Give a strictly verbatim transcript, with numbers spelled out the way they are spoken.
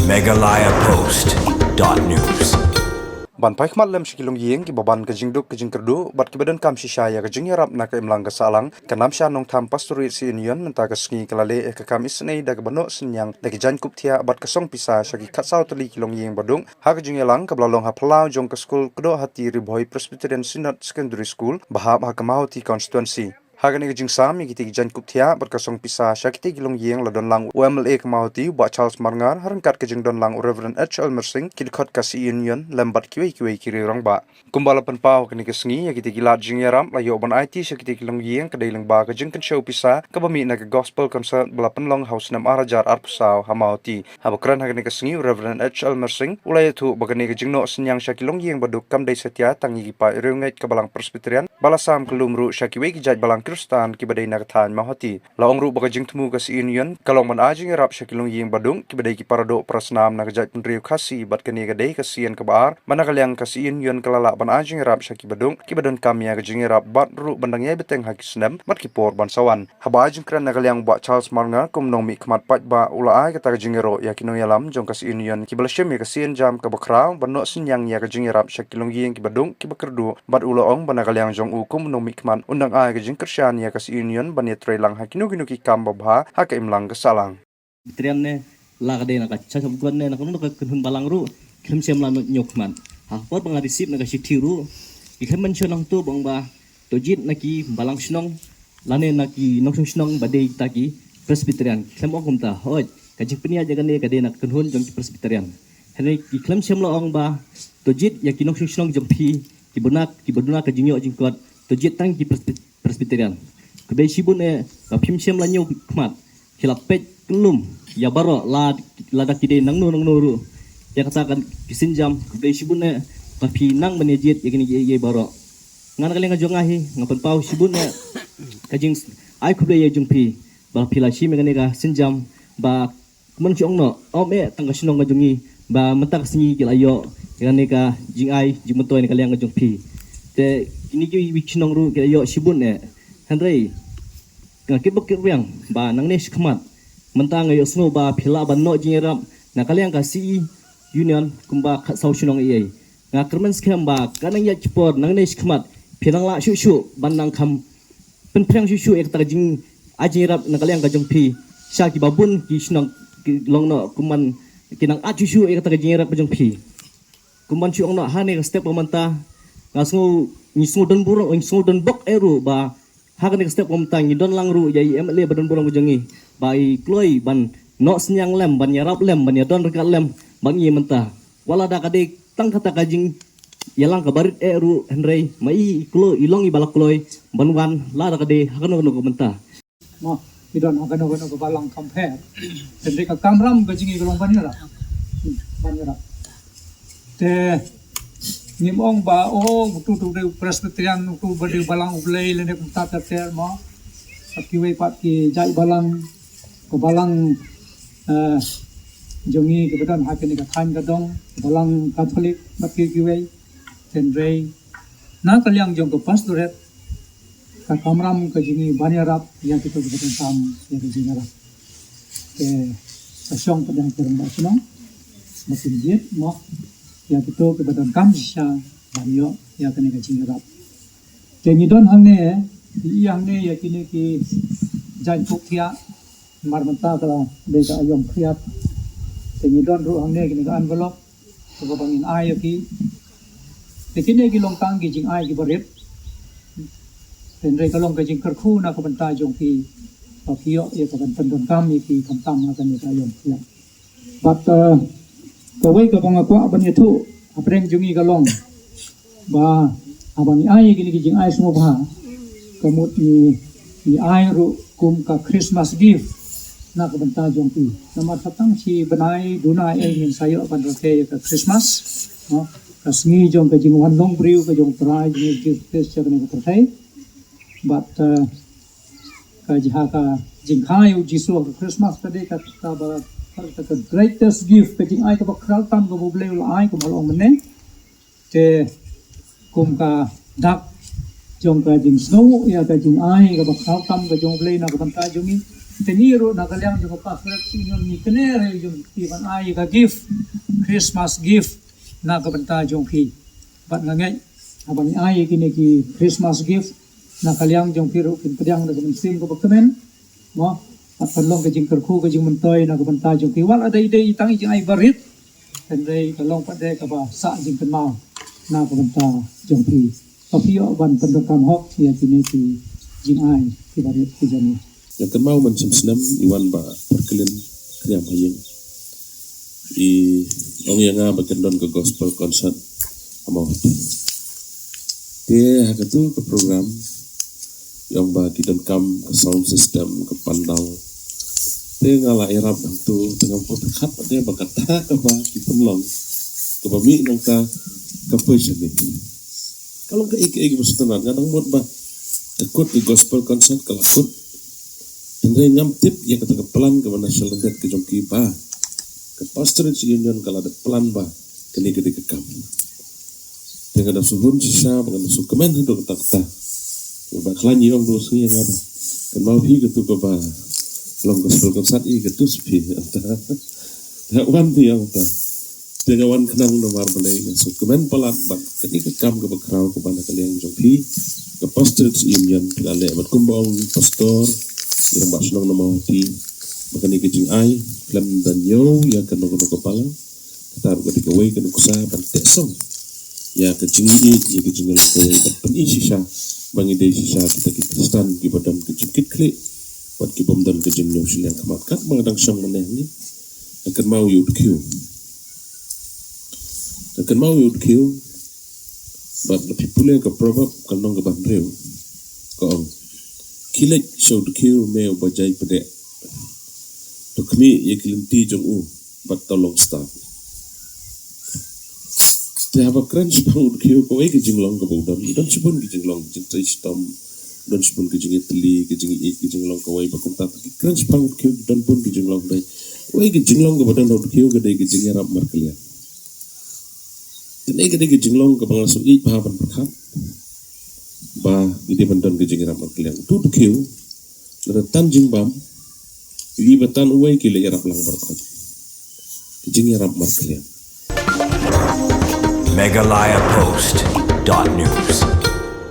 Meghalaya Post dot news. Ban phai khmat lem sha ki longïing kiba ban ka jingduk ka jingkyrduh bad kiba donkam shisha ïa ka jingïarap na ka imlang ka sahlang, ka Namsha Nongthymmai Pastorate Union mynta ka sngi ka la leh ïa ka kam isynei da kaba noh synñiang da ki jaiñkup thiah bad ka song pisa sha ki khatsaw tylli ki longïing baduk ha ka jingïalang kaba la long ha phyllaw jong ka skul Kdohati Ri Bhoi Presbyterian Synod Secondary School ba hap ha ka Mawhati constituency. Ha kane ka jingsam ïa kitei ki jaiñkup thiah bad ka song pisa sha kitei ki longïing la don lang u M L A ka Mawhati u Bah Charles Marngar ha ryngkat ka jingdon lang u Reverend H L Myrsing, ki dkhot ka C E Union lem bad kiwei kiwei ki riew rangbah. Kumba la pynpaw, kane ka sngi ïa kitei ki lad jingïarap la ïoh ban aiti sha kitei ki longïing ka dei lyngba ka jingkynshew pisa kaba mih na ka Gospel Concert ba la pynlong ha u snem ar hajar arphew saw ha Mawhati. Haba kren ha kane ka sngi u Reverend H L Myrsing u la ïathuh ba kane ka jingnoh synñiang sha ki longïing baduk kam dei satia tang ïa ki paid riewngeit ka Balang Presbyterian ba la sam kyllum ruh sha kiwei ki jait Balang Khristan kiba dei na ka thaiñ Mawhati. La ong ruh ba ka jingthmu ka C E Union ka long ban ai jingïarap sha ki longïing baduk kiba dei ki paradoh parasnam na ka jaitbynriew Khasi bad kane ka dei ka sien kaba ar ba na ka liang ka C E Union ka la lah ban ai jingïarap sha ki baduk kiba donkam ïa ka jingïarap bad ruh ban dang ïai bteng ha ki snem bad ki por ban sa wan. Haba ai jingkren na ka liang u Bah Charles Marngar kum u nongmihkhmat paidbah u la ai kata ka jingïaroh ïa ki nongïalam jong ka C E Union kiba la shim ïa ka sienjam kaba khraw ban noh synñiang ïa ka jingïarap sha ki longïing kiba duk kiba kyrduh bad u la ong ba na ka liang jong u kum u nongmihkhmat un dang ai ka jingkyrshan ïa ka C E Union ban ïatreilang ha kino kino ki kam babha ha ka imlang ka sahlang. Presbyterian ne la ka dei na ka church of God ne na kano ka kynhun balang ruh khlem shem la ñiewkhmat. Ha ka por ba nga receive na ka shithi ruh ki khlem mention hangto ba ong ba to jied na ki balang shnong lane na ki nongshong shnong ba dei kita ki Presbyterian. Khlem ong kumta, hooid ka jingpynïaid ïa kane ka dei na ka kynhun jong ki Presbyterian. Hynrei ki khlem shem la ong ba to jied ïa ki nongshong shnong jong phi kiba duna kiba duna ka jingïoh jingkot, to jied tang ki Presby- Presbyterian. Khublei shibun eh ba phim shem la ñiewkhmat. Ki la peit kyllum ïa baroh la lada ki dei nangno nangno ruh ïa kata ka sienjam. Khublei shibun eh ba phi nang ban ïa jied ïa kine kiei kiei baroh. Nga na ka liang ka jong nga hi nga pynpaw shibun eh ka jingai khublei ïa jong phi ba phi la shim ïa kane ka sienjam ba kumno shu ong noh, ym eh tang ka shnong ka jong ngi ba mynta ka sngi ki la ïoh ïa kane ka jingai jingmyntoi na ka liang ka jong phi. Te kine kiwei ki shnong ruh ki la ïoh shibun eh. Hynrei nga kitbok kitrwiang ba nangne shakhmat mynta nga ïohsngew ba phi lah ban noh jingïarap na ka liang ka C E Union kumba khatsaw shnong eiei. Nga kyrmen skhem ba ka nang ïaid ki por nangne shakhmat phi nang lah shuh shuh ban nang kham pynphriang shuh shuh ïa kata ka jingai jingïarap na ka liang ka jong phi sha kiba bun ki shnong ki long noh kumban ki nang ïaid shuh shuh ïa kata ka jingïarap ka jong phi. Kumban shu ong noh ha kane ka step ba mynta nga sngew ngi sngew don burom ngi sngew don bok eh ruh ba ha kane ka step ba mynta ngi don lang ruh ïa i M L A ba don burom ka jong ngi ba i kloi ban noh synñiang lem ban ïarap lem ban ïadon ryngkat lem bad ngi mynta. Wat lada ka dei tang kata ka jingïalang kaba rit eh ruh hynrei ma i i kloi i long i ba la kloi ban wan lada ka dei ha kano kano ka bynta. Mo i don ha kano kano ka balang kam pher. Hynrei ka kamram ka jong ngi ka long ban ïarap. Hmm, ban ïarap. Te ngim ong ba oh utu utu u dei u Presbyterian utu ba dei u balang U Blei lane kumta ter ter mo. Kiwei pat ki jait balang ka balang eh jong ngi kiba don ha kane ka thaiñ ka dong ka balang Katholik bad kiwei kiwei. Hynrei na ka liang jong ka pastorate ka kamram ka jong ngi ban ïarap ïa kito kiba donkam ïa ka jingïarap. Te ka shong pat ïa ki rangbah shnong ba kin jied mo ïa kito kiba donkam shisha ban ïoh ïa kane ka jingïarap. Te ngi don hangne, ngi ïa hangne ïa kine ki jaiñkup thiah, namar mynta ka la dei ka aïom khriat. Te ngi don ruh hangne kine ka envelope kaba ngin ai ïa ki. Te kine ki long tang ki jingai kiba rit. Hynrei ka long ka jingkyrkhu na ka bynta jong ki ba ki ïoh ïa ka ban pyndonkam ïa ki khamtam ha kane ka aïom khriat. Bad eh, kawei kaba nga kwah ban ïathuh hapdeng jong ngi ka long ba haba ngi ai kine ki jingai sngewbha ka mut ngi ngi ai ruh kum ka Christmas gift na ka bynta jong ki. Namar sa tang shi bnai duna ei ngin sa ïoh ban rakhe ïa ka Christmas. No? Ka sngi jong ka jingwan long briew ka jong u Trai jong ngi Jisu Khrist sha kane ka pyrthei. Bad eh, ka jingha ka jingkhai u Jisu ha ka Christmas ka dei ka kaba ka greatest gift ka jingai kaba khraw tam kaba U Blei u la ai kumba la ong mynne. Te kum ka dak jong ka jingsngew ïa ka jingai kaba khraw tam ka jong U Blei na ka bynta jong ngi. Te ngi ruh na ka liang jong ka Pastorate Union ngi kane re jong ki ban ai ka gift, Christmas gift na ka bynta jong ki. Bad nga ngeit haba ngi ai kine ki Christmas gift na ka liang jong ki ruh kin pdiang da ka mynsiem kaba kmen. Mo, bad kan long ka jingkyrkhu ka jingmyntoi na ka bynta jong ki. Wat la dei dei tang i jingai barit, hynrei ka long pat de kaba sah jingkynmaw na ka bynta jong phi. Ba phi ïoh ban pyndonkam hok ïa kine ki jingai ki barit ki jong ngi. Nga kynmaw mynshem snem i wan Bah Pyrkhlien Khñiam ha ïing. I ong ïa nga ba kan don ka gospel concert ha Mawhati. Te ha katu ka program i ong ba ki donkam ka sound system, ka pandal. Te nga la ïarap hangtu, te ngam pat khat pat de ba kata kaba ki pynlong kaba mih nangta ka pyrshah ni. Ka long kaei kaei kaba sngewtynnat, nga dang mut ba ka kut ka gospel concert ka la kut. Hynrei ngam tip ïa kata ka plan kaba na shalyndet ka jong ki ba ka Pastorate Union ka la da plan ba kane ka dei ka kam. Te nga da shu hun shisha ba nga da shu kmen haduh katta katta. Ba khlaiñ i ong da u sngi ïa nga ba kynmaw hi katu kaba long gospel concert i katu sha phi. Te wan phi ong ta. Te nga wan khnang namar balei nga shu kmen palat bad kane ka kam kaba khraw kaba na ka liang jong phi. Ka Pastorate Union phi la leh bad kumba ong pastor i rangbah shnong na Mawhati ba kane ka jingai khlem da ñiew ïa kano kano ka balang. Kata ruh ka dei kawei ka nuksa ban teh song ïa ka jingïeit, ïa ka jingïaleh kawei ban pyni shisha ba ngi dei shisha kita ki Khristan kiba don ka jingkitkhlieh bad ki bym don ka jingñiew shiliang khmat. Katba nga dang shong mynne hangne nga kynmaw ïa u dkhiew. Nga kynmaw ïa u dkhiew bad lada phi pule ka Proverb ka lynnong kaba hynriew ka ong, khie leit sha u dkhiew me uba jai pdeh. To khmih ïa ki lynti jong u bad to long stad. Te haba kren shaphang u dkhiew kawei ka jinglong kaba u don, u don shibun ki jinglong, ka jingtrei shitom, u don shibun ki jingïatylli, ka jingïeit, ka jinglong kawei ba kumta. Ki kren shaphang u dkhiew ki don bun ki jinglong, dei kawei ka jinglong kaba don ha u dkhiew ka dei ka jingïarap markylliang. Kane ka dei ka jinglong kaba nga la shu ïeit bha ban pyrkhat ba ngi dei ban don ka jingïarap markylliang. Utu u dkhiew lada tan jingbam, ïohi ba tan uwei ki la ïarap lang baroh khoit. Ka jingïarap markylliang. Meghalaya Post dot news.